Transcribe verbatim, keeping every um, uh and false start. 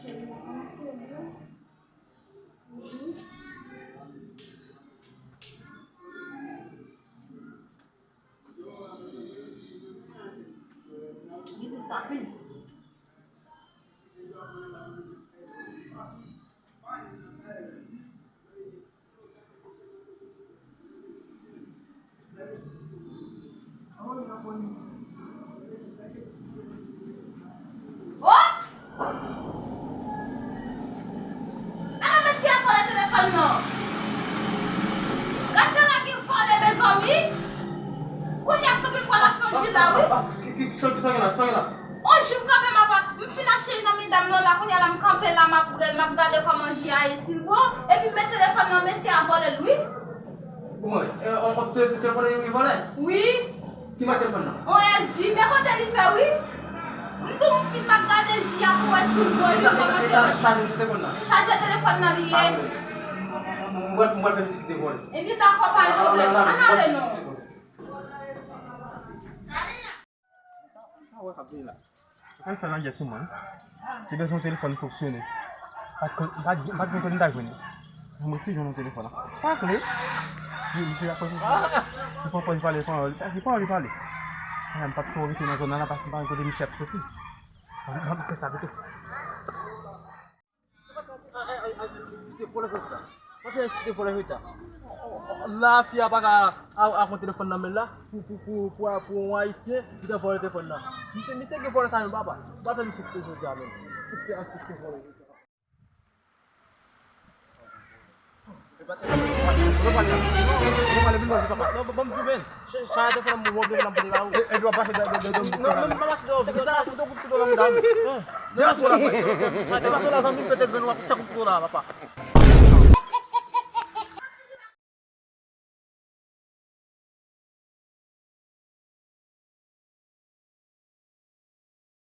Li dous anpil. Oh! Ala mesye a vòlè telefòn nan. Gad jan nèg yo vòlè, mezanmi. Kounye a m tonbe pral achte yon ji la, wi. Ki, ki, sa, sa gen la, sa gen la? On ji m kanpe, m ap, m fin achte nan medam nan la, kounye a la m kanpe la, m ap rele, m ap gade kòman ji a ye, si l bon, epi m met telefòn nan, mesye a vòlè l, wi. Kòman? E, on, on, te, te, telefòn nan vòlè? Wi. Ki mak telefòn nan? On L G, men kote li fè, wi. M di w m fin m ap gade ji a pou wè si l bon, epi kòman se chaje telefòn nan. Chaje telefòn nan li ye. M, m, m, m pral fè misye kite vòlè. Epi dakò, pa gen pwoblèm. Ann ale non. Sa wè k ap vini la. Sa l fè nan yè sou mwen. Te bezwen yon telefòn fonksyone. Pa t konn, pa t, pa t gen kote m ta jwenn li. Mwen si jwenn yon telefòn la. Sa kle? Li, li te ap pran, li pran pòz pale, li pran, li pran, li pale. Ah, m p ap twò rete nan zòn nan la, paske m pa konn kote misye ap soti. Mwen, mwen fè sa pito. Ay, ay, ay, se te vòlè jodi a. Mwen fè se te vòlè jodi a. La, fi a pa ka a, a pran telefòn nan men l la pou, pou, pou, pou, pou yon ayisyen, li te vòlè telefòn nan. Misye, misye gen vòlè sa menm, papa. Mwen fè misye kite jodi a menm. Kite ayisyen kite vòlè jodi a. Yo pale, yo pale, vin bò, papa. Non, non, ban m goumen. Chaje telefòn nan, mwen vle nan pote la ou. E, epi w ap mache dèyè, dèyè, dèyè, dèyè. Non, non, m pa mache dèyè. Dèyè, dèyè, dèyè, dèyè, dèyè. Dèyè, dèyè, dèyè. Dèyè, dèyè, dèyè, zanmi, fè te grenn w ap sa kouto la, papa.